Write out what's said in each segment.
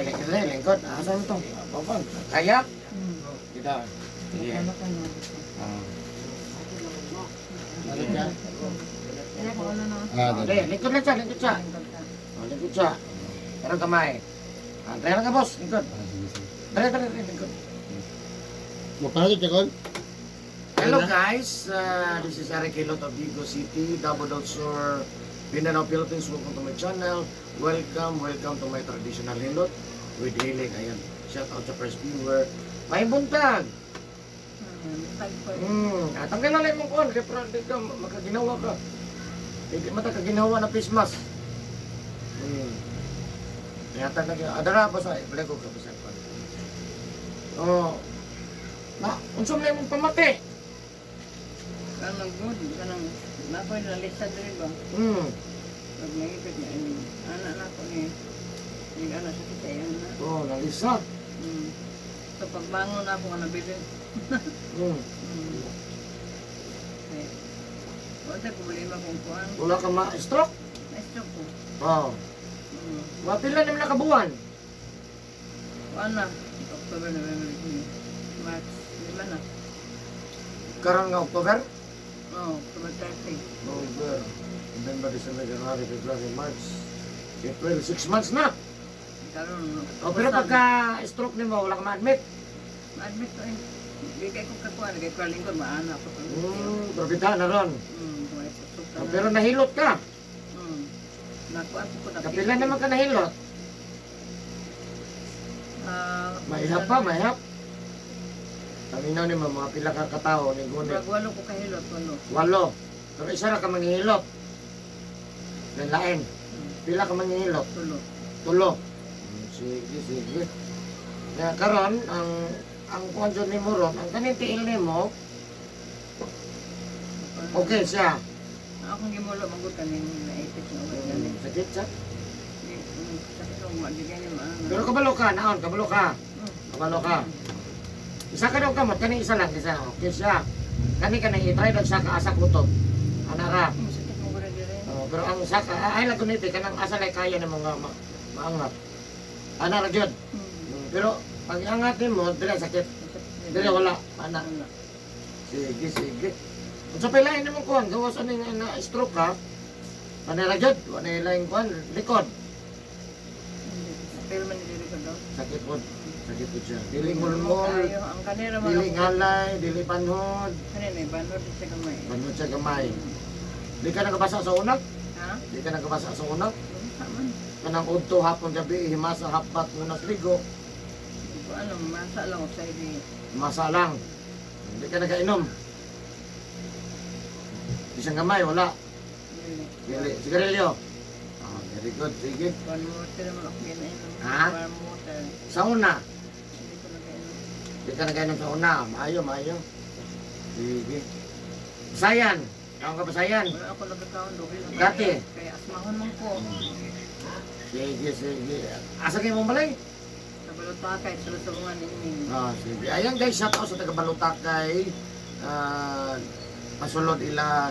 Lingkod, dali, lingkod. Asa mo to? Papan. Kaya? Kita. Sige. Ah. Ah, Dali, lingkod lang siya, lingkod siya. Oh, lingkod siya. Pero kamay. Ah, dali lang ka, boss. Lingkod. Dali, dali, dali, lingkod. Maparado, Chakol? Hello guys, this is Eric Hilot of Vigo City, Davao del Sur, Mindanao, Philippines. Welcome to my channel. Welcome, welcome to my traditional hilot with healing. Ayan, shout out sa first viewer. May buntag! At ang kailangan mong kuhan, kaya pero di ka makaginawa ka. Hindi mata kaginawa na face mask. Kaya na adara ba sa ibalik ko ka ba sa kuhan. Oh. Na, unsa man imong pamati? Kanang good, kanang nakoy nalista diri ba? Pag nangipit niya, ini anak na ko ni. Yung anak sa kita yan na. Oh, nalisa. So pagbangon ako nga nabilin. Okay. Wala problema kung kuan. Wala ka ma-stroke? Na-stroke ko. Oh. Mapila naman nakabuwan. Kuan na. October, November, December, March, 5 na. Karon nga October? Oh, October 30. November, November, December, January, February, March, April, 6 months na. Karon. Oh, pero pagka stroke nimo wala ka ma-admit. Ma-admit ko eh. Di kay ko kakuan, kay ko lingkod maana ko. Pero bitahan na ron. Kung ay putok Oh, pero nahilot ka. Nakuan ko na. Kapila naman ka nahilot. Ah, Mahihap pa, mahihap. Paminaw ni mga pila ka katao ni gunit. Murag 8 ko kahilot, 8. 8. Pero isa ra ka manghihilot. Lain. Pila ka manghihilot? 3. 3. Sige, sige. Na karon ang kuan jud nimo ron, ang kaning tiil nimo, okay siya. Akong gimulo manggod kaning naipit nga ulit gani. Sakit siya. Sakit ko ma di gani maana. Pero kabalo ka, naon, kabalo ka. Kabalo ka. Isa ka daw kamot, kaning isa lang, isa. Okay siya. Kani ka nang i-try dag saka asa kutob. Ana ra. Sakit mo gud dire. Oh, pero ang saka ay lang kuniti kanang asa lay kaya ng mga maangat. Ana ra gyud. Pero pag angat nimo, dili sakit. Sakit. Dili wala. Ana. Wala. Sige, sige. Unsa pa lain nimo kuan, gawas ani nga na stroke ka. Ana ra gyud, wala na lain kuan, likod. Hindi. Pero man diri ko daw. Sakit po. Sakit po siya. Dili ngulmol, Ayo, ang kanira man. dili ngalay, dili panhod. Kanina banod di sa gamay. Panhod siya gamay. Di ka nakabasa sa unak? Ha? Di ka nakabasa sa unak? Unsa man? Kanang udto hapon gabi, himasa hapat munas ligo. Di ko alam, masa lang og sa di. Masa lang. Hindi ka nagainom. Isang gamay, wala. Dili. Dili. Sigarilyo. Ah, very good. Sige. One water man ako ginainom. Ha? Warm water. Sa una. Hindi ko nagainom. Hindi ka nagainom sa una. Maayo, maayo. Sige. Basayan. Kaon ka basayan. Wala ako nagkakaon doon. Dati? Kaya asmahon man ko. Sige, sige. Asa kayo mong balay? Sa Balutakay, sa Lusubungan ninyo. Ah, sige. Ayan guys, shout out sa taga Balutakay. Ah, pasulod ila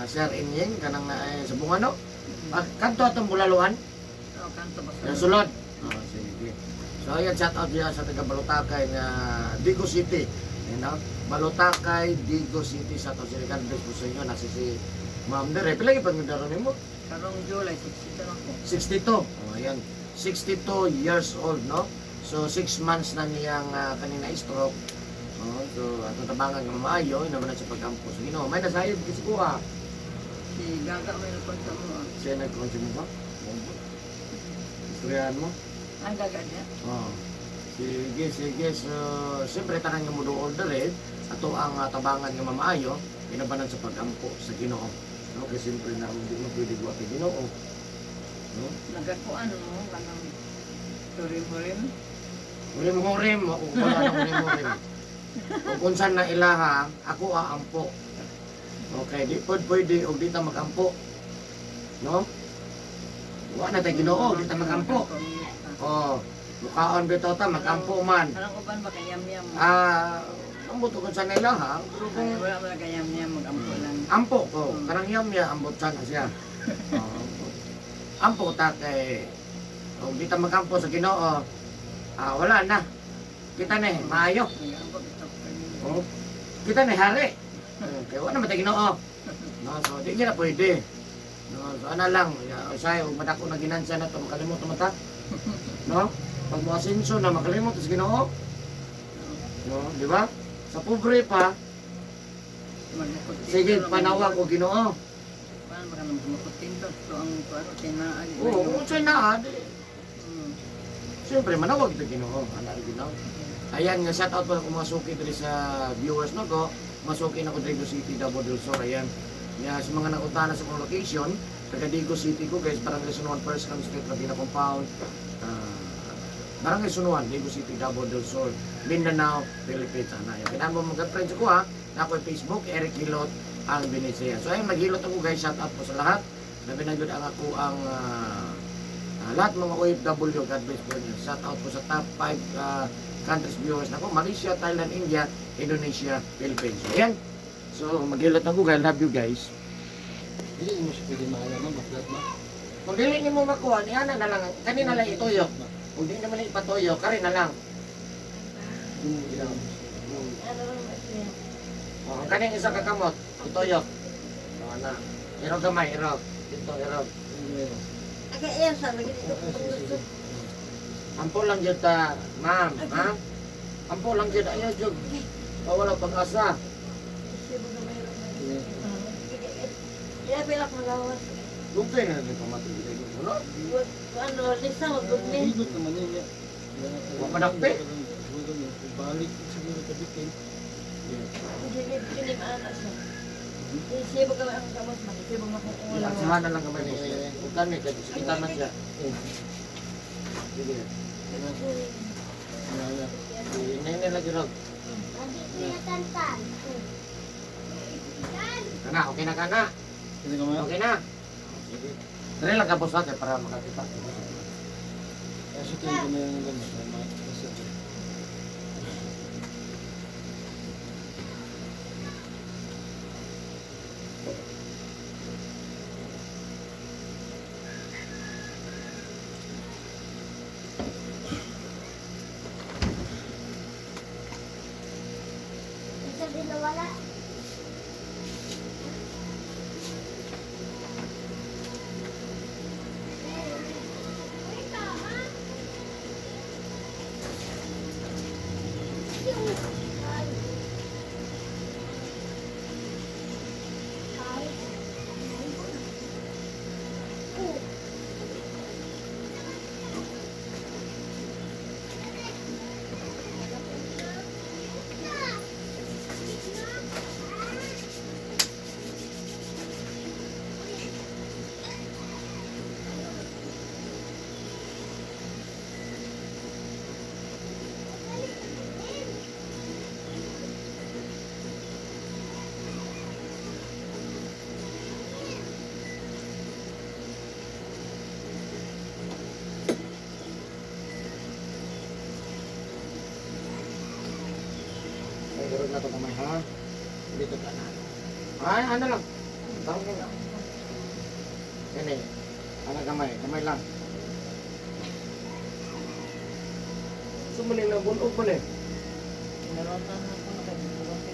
Sir Inying kanang na eh, sa Bungano. Ah, kanto atong Bulaluan. Oh, kanto ba Yung sulod. Oh, sige. So ayan, shout out diya sa taga Balutakay nga Digo City. You know? Balutakay, Digo City. Shout out sa God bless po sa inyo. Nasa si Ma'am Dere. Pila gyud pangudaro nimo? Karong July, 62 na ko. 62. Oh, ayan. 62 years old, no? So, 6 months na niyang kanina stroke. Oh, so, ato tabangan nga maayo, ina man na sa pag-ampo. So, Ginoo, may nasayod kasi kuha. Si Gaga may nagpunta mo. Ah. Siya nag-consume mo ba? Istoryahan mo? Ay, Gaga niya. Oh. Sige, sige. So, siyempre, tanan nga mo do order eh. Ato ang tabangan nga mamaayo, inabanan sa pag-ampo sa Ginoo. No, kasi siyempre na hindi mo pwede guwa kay Ginoo. No? Nagakuan mo, kanang turim-hurim. Hurim-hurim, ako wala ng hurim-hurim. Kung unsan na ilaha, ako aampo. Okay, di pod pwede og di ta magampo. No? Wa na tay Ginoo, di ta magampo. Oh, mukaon bitaw ta magampo man. Kanang uban ba kayam-yam? Ah, ambot og unsan na ilaha, pero Ay, kung wala mo na kayam-yam, mag-ampo lang. ampo ko, kanang yam ya ambot sana siya. Oh, ampo ta kay Kung di ta magampo sa Ginoo, wala na. Kita na eh, maayo. Nag-ampo ito. Oh, kita na eh, hari. Okay, wala naman tayo Ginoo. No, so di niya na pwede. No, so ana lang, ya, usay og madako na ginansa na to makalimot na mata. No? Pag mo asenso na makalimot sa Ginoo. No, di ba? Sa pobre pa, sige panawag og Ginoo. Paano ba ka naman makutinto? So ang kuano tinaan. Oo, kung unsay naa, di, siyempre manawag ito Ginoo, ana ra Ginoo. Ayan nga shout out po akong mga suki diri sa viewers no ko. Masuki na ko Daegu City, Davao del Sur. Ayan. Ya, sa mga nangutana sa kong location, taga Daegu City ko guys, Barangay Sunuan First Cam Street, Rabina Compound. Barangay Sunuan, Daegu City, Davao del Sur, Mindanao, Philippines. Ana, yung kinahanglan mo magka-friends ko ha. Na ako yung Facebook, Eric Hilot, ang Venecia. So ayun, maghilot ako guys, shout out po sa lahat. Labi na yun ang ako ang lahat mga OFW, God bless po inyo. Shout out po sa top 5 countries viewers na ko, Malaysia, Thailand, India, Indonesia, Philippines. So, ayan. So, maghilot ako guys. Love you guys. Dili mo siya pwede maayaman, ma-flat ma. Kung dili nimo makuha, niana na lang. Kanina lang ituyo. Kung di naman ipatuyo, kari na lang. O, ang kaning isa ka kamot, ituyo. O, ana. Irog gamay, irog. Dito, irog. Ampo lang jud ta, ma'am, ha? Ampo lang jud ayo jud. O, wala pag-asa. Dugay na rin pamati ko, no? Higot naman yun niya. Wa madakpe. Balik siguro ka bitin. Asahan na lang kamay mo. Huwag kami, kasi kita na siya. Sige. Wala. Sige, na lagi rog. Kana, okay na kana. Pwede ka ma? Okay na. Sige. Dali lang ka boss ha, kay para makakita. Kasi tingin ko na yung gamit na ma- Ay, irog na to kamay ha. Dito ka na. Ay, ano lang. Tawag ka lang. Yan eh. Ano kamay? Kamay lang. Sumuling na bunog mo na eh. Narotan na ako nakabituan ko.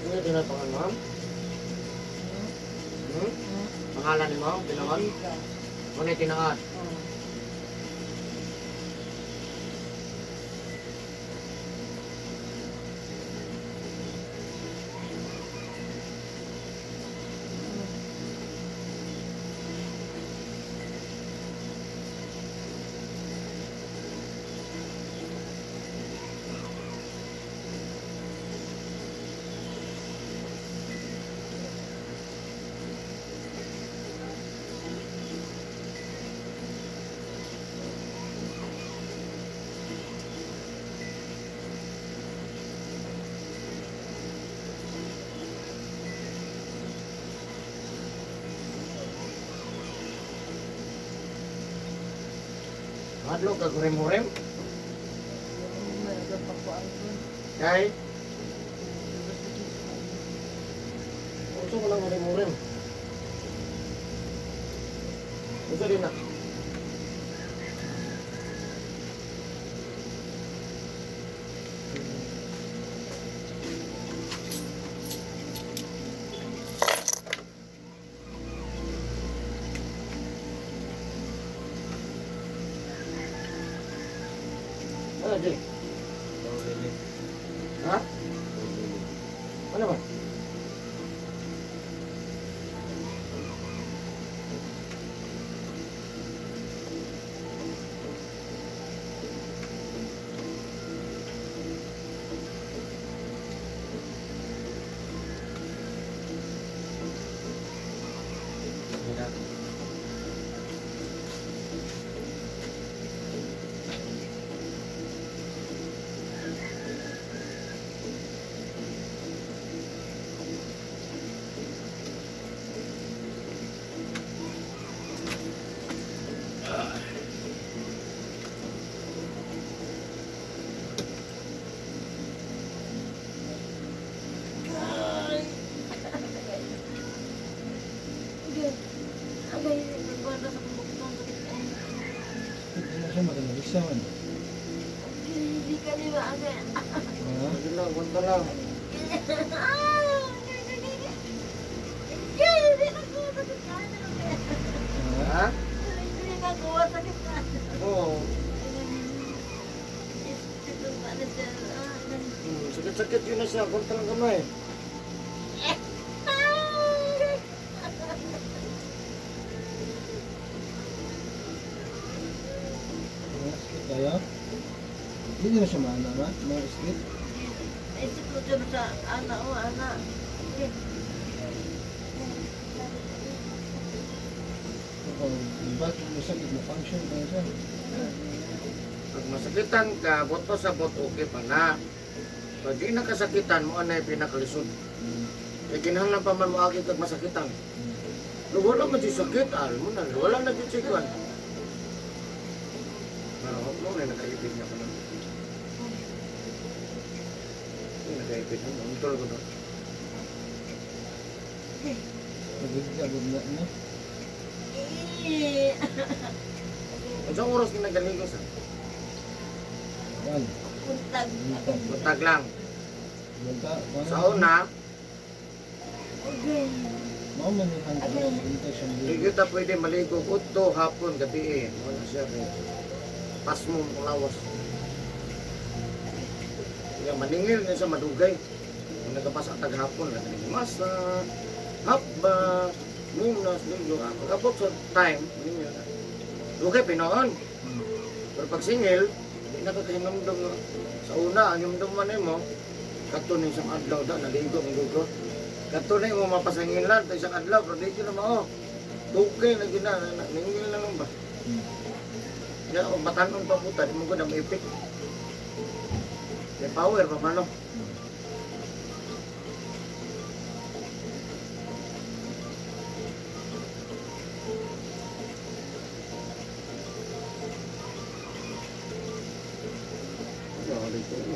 Ano yung tinatangan, ma'am? Hmm? Pangalan ni ma'am? Tinawan? Ano yung tinawan? Oh. Madlo ka hurim-hurim. May nagpapakuan ko. Kay unsa ko lang hurim-hurim. Unsa din na? Ano, Jay? Ha? Ano ba? Agay, nagwala sa bukton sakit ay. Hindi na siya makanalisa man. Hindi ka di ba agay? Ha? Sige lang, kwenta lang. Ha? Ha? Oo. Sakit-sakit yun na siya. Kwenta lang kamay. Mga sakit tayo? Hindi na siya maana ma? Mga sakit? Naisip ko dyan sa ana o ana. Oo, bakit mo sakit na function pa siya? Pag masakitan ka, boto sa boto, okay pa na. Pag di nakasakitan mo, ano yung pinakalisod. Kaya kinahanglan pa man mo agi kag masakitan. Pero wala man siya sakit, alam mo na, wala na siya sikwan. Pero mo na nakaipid na ko na. Hindi nakaipid na, ang ko na. Pagigagod na na. Eh. Ang oras ka nagaligo sa? Kuan. Puntag. Buntag. Buntag lang. Bunta. Kuan. Sa una, Okay. Mao man yung hanggang bunta siya. di kita pwede maligo udto hapon gabi eh. Wala siya eh. Pasmo ang lawas. Yung maningil nga sa madugay. Kung nagapasa tag hapon, nagmasa, hapba, munas, ligo. Pag-abot sa time, maningil na. Dugay, pinoon. Pero pag singil, di na ka kahinumdum nga. Sa una, ang hinumdum man mo, kato na isang adlaw da, naligo ang gugo. Kato na mo mapasangilan, ta isang adlaw, pero di na mao. Dugay na gina, ningil na lang ba? Ya, o batanon pa puta, di mo ko na maipit. May power pa mano.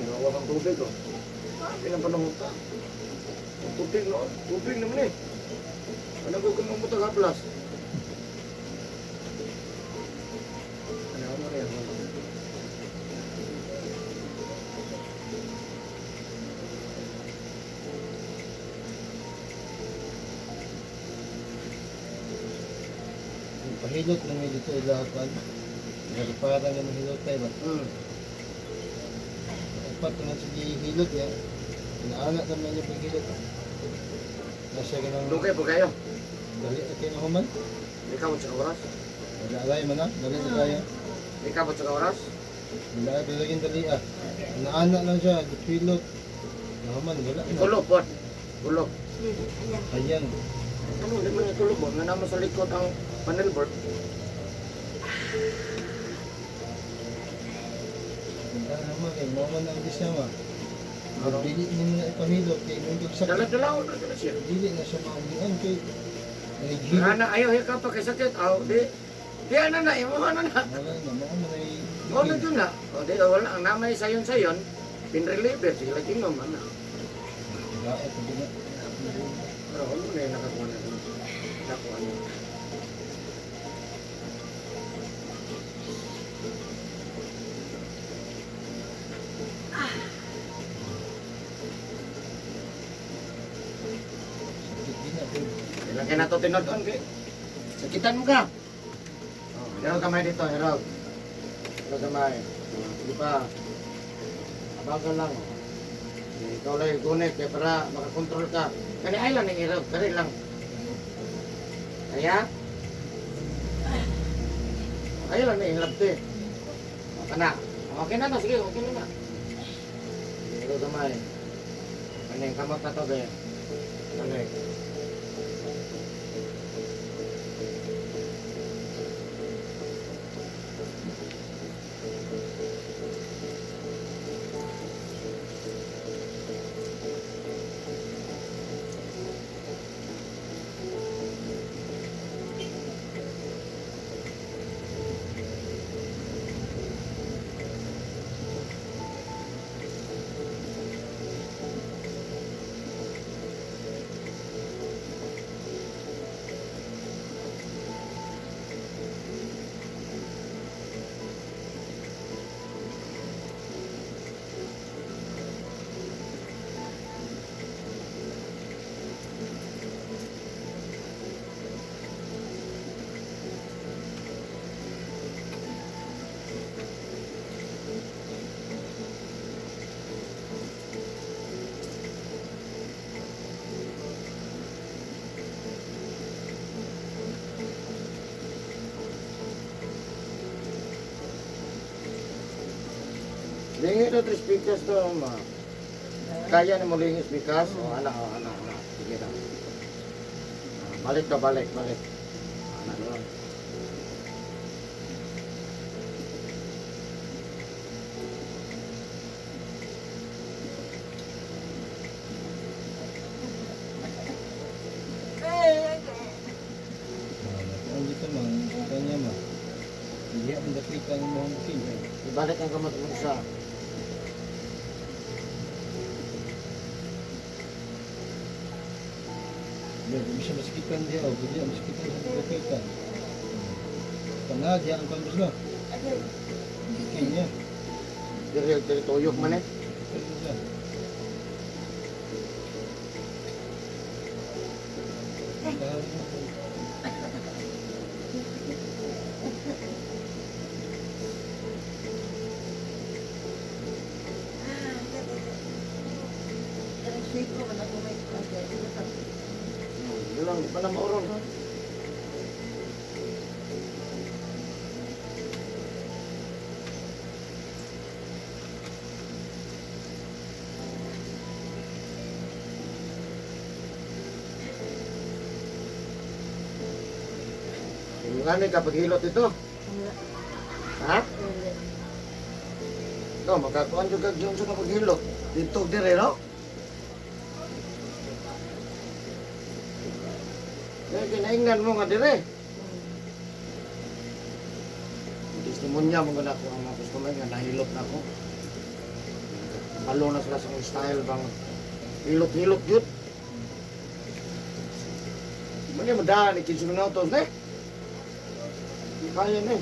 Gawa kang tubig oh. Ah, pinapanunguta. Ang tubig no, tubig naman eh. Ano ko kung mamuta ka plus? Ano mo rin? Ano? Pahilot na may dito ila kuan. Nagpara nga mahilot tayo ba? Upat naman sa gihilot ya. Inaana naman niya paghilot. Nasa ganang Dugay po kayo. dali at kayo human. Ikaw sa oras. Wala alay man na, dali na kaya. Ikaw sa oras. Wala talagang dali ah. Inaana lang siya, gipilot. Nahuman, wala na. Ikulo po. Kulo. Ayan. Ano, di man ikulo po. Nga naman sa likod ang panel board. Punta naman kay mo man ang disya ma. Dili ni na ipahilot kay nung sakit. Dala-dala na na siya. Dili na siya maambian kay naghilot. Nga na, ayaw, ka pa kay sakit. Aw, di. Di ano na, imo ano na. Wala na, mao man ay O na dyan na. O di, wala, ang namay sayon-sayon, pinreliever, sila ginom, ano. Daot na na. Pero ano na yung nakakuha na doon? Nakakuha na. Sakit din na pero Ilang kaya nato tinod-on, kay. Sakitan mo ka. Oh, hiraw kamay dito, hiraw. Hiraw kamay. Oh, sige pa. Abagal lang. Eh, ikaw lang yung gunit, kaya para makakontrol ka. Kani ay lang ng hiraw, kani lang. Kaya? Ay lang ng hirap eh. Okay na. Okay na na, sige, okay na na. Hiraw kamay. Kani, kamot na to, be. Kani. Lingi do tres pikas do, ma. Kaya ni mo lingis bikas? O, ana, o, ana, ana. Sige na. Ah, balik do, balik, balik. Ana do. Ang dito man, kanya ma. Hindi ang dapitan mo ang kin. Ibalik ang kamot mo sa. Di siya masakitan diya o di masakitan sa dapitan. Tanga diya ang kantos no. Kin niya. Diri, diri tuyok man eh. Pwede siya. Yun lang, di pa na mauron. Yung ano, kapag hilot ito. Ha? No, makakuan juga yung sa kapag hilot. Dito, dire, no? Kaya kinaingnan mo nga dire. Testimonya mo nga ako ang mga customer nga nahilot na ako. Malo na sila sa akong style bang hilot-hilot yun. Mani madaan ni 15 minutos ne. Di kaya ne.